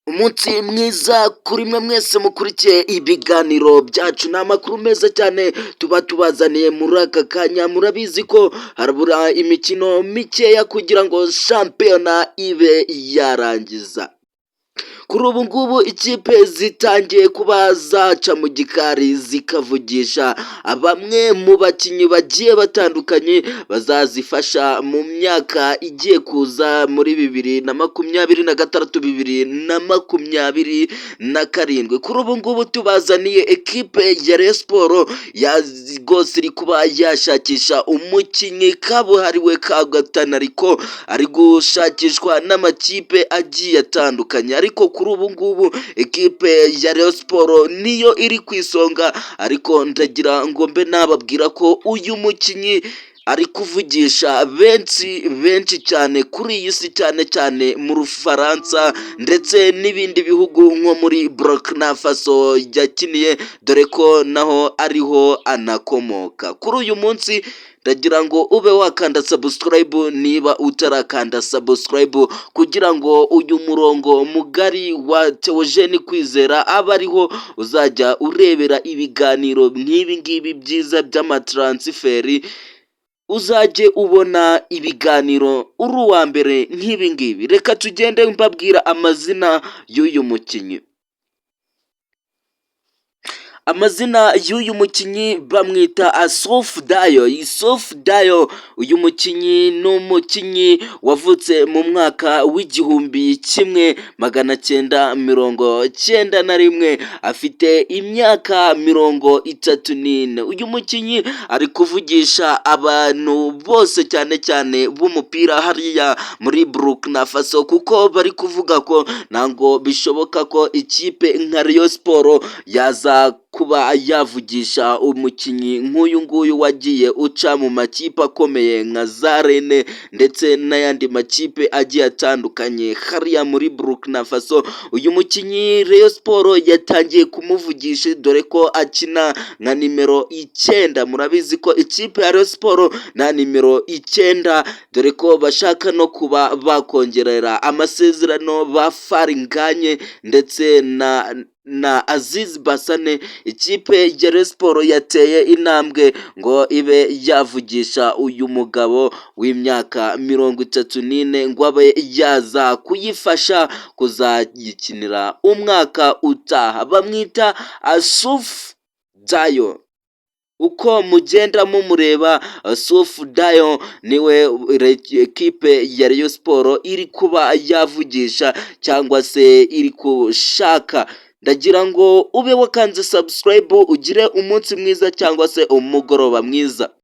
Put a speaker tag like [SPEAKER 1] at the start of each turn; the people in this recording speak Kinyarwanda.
[SPEAKER 1] Umunsi mwiza kuri mwe mwese mukurikiye ibiganiro byacu. Ni amakuru meza cyane tuba tubazaniye muri aka kanya. Murabizi ko harabura imikino mikeya kugira ngo shampiyona ibe yarangiza. Kuri ubu ngubu ikipe zitangiye kuba zaca mu gikari, zikavugisha bamwe mu bakinnyi bagiye batandukanye bazazifasha mu myaka igiye kuza, muri 2026, 2027. Kuri ubu ngubu tubazaniye ekipe ya Rayon Sports rwose iri kuba yashakisha umukinnyi kabuhariwe Kagatanariko, ari gushakishwa n'amakipe agiye atandukanye, ariko kuri ubu ngubu ekipe ya Rayon Sports niyo iri ku isonga. Ariko ndagira ngo mbe nababwira ko uyu mukinnyi ari kuvugisha benshi benshi cyane kuri iyi si, cyane cyane mu Bufaransa ndetse n'ibindi bihugu nko muri Burkina Faso yakiniye, dore ko naho ariho anakomoka. Kuri uyu munsi ndagira ngo ube wakanda subscribe niba utarakanda subscribe, kugira ngo uyu murongo mugari wa Theogene Kwizera abe ariho uzajya urebera ibiganiro nk'ibi ngibi byiza by'amatransfer, uzajye ubona ibiganiro uri uwa mbere nk'ibi ngibi. Reka tugende mbabwira amazina y'uyu mukinnyi. Amazina y'uyu mukinnyi bamwita Asufu Dayo. Isufu Dayo, uyu mukinnyi ni umukinnyi wavutse mu mwaka w'1991, afite imyaka 34. Uyu mukinnyi ari kuvugisha abantu bose, cyane cyane b'umupira hariya muri Burkina Faso, kuko bari kuvuga ko ntabwo bishoboka ko ikipe nka Rayon Sports yaza kuba yavugisha umukinnyi nk'uyu nguyu wagiye uca mu makipe akomeye nka za Rennes ndetse n'ayandi makipe agiye atandukanye hariya muri Burkina Faso. Uyu mukinnyi Rayon Sports yatangiye kumuvugisha, dore ko akina nka nimero 9. Murabizi ko ikipe ya Rayon Sports nta nimero 9, dore ko bashaka no kuba bakongerera amasezerano ba Faringanye ndetse na Aziz Basane. Ikipe ya Rayon Sports yateye intambwe ngo ibe yavugisha uyu mugabo w'imyaka 34 ngo abe yaza kuyifasha kuzayikinira umwaka utaha. Bamwita Asufu Dayo. Uko mugenda mumureba, Asufu Dayo niwe ekipe ya Rayon Sports iri kuba yavugisha cyangwa se iri gushaka. Ndagira ngo ube wakanze subscribe, ugire umunsi mwiza cyangwa se umugoroba mwiza.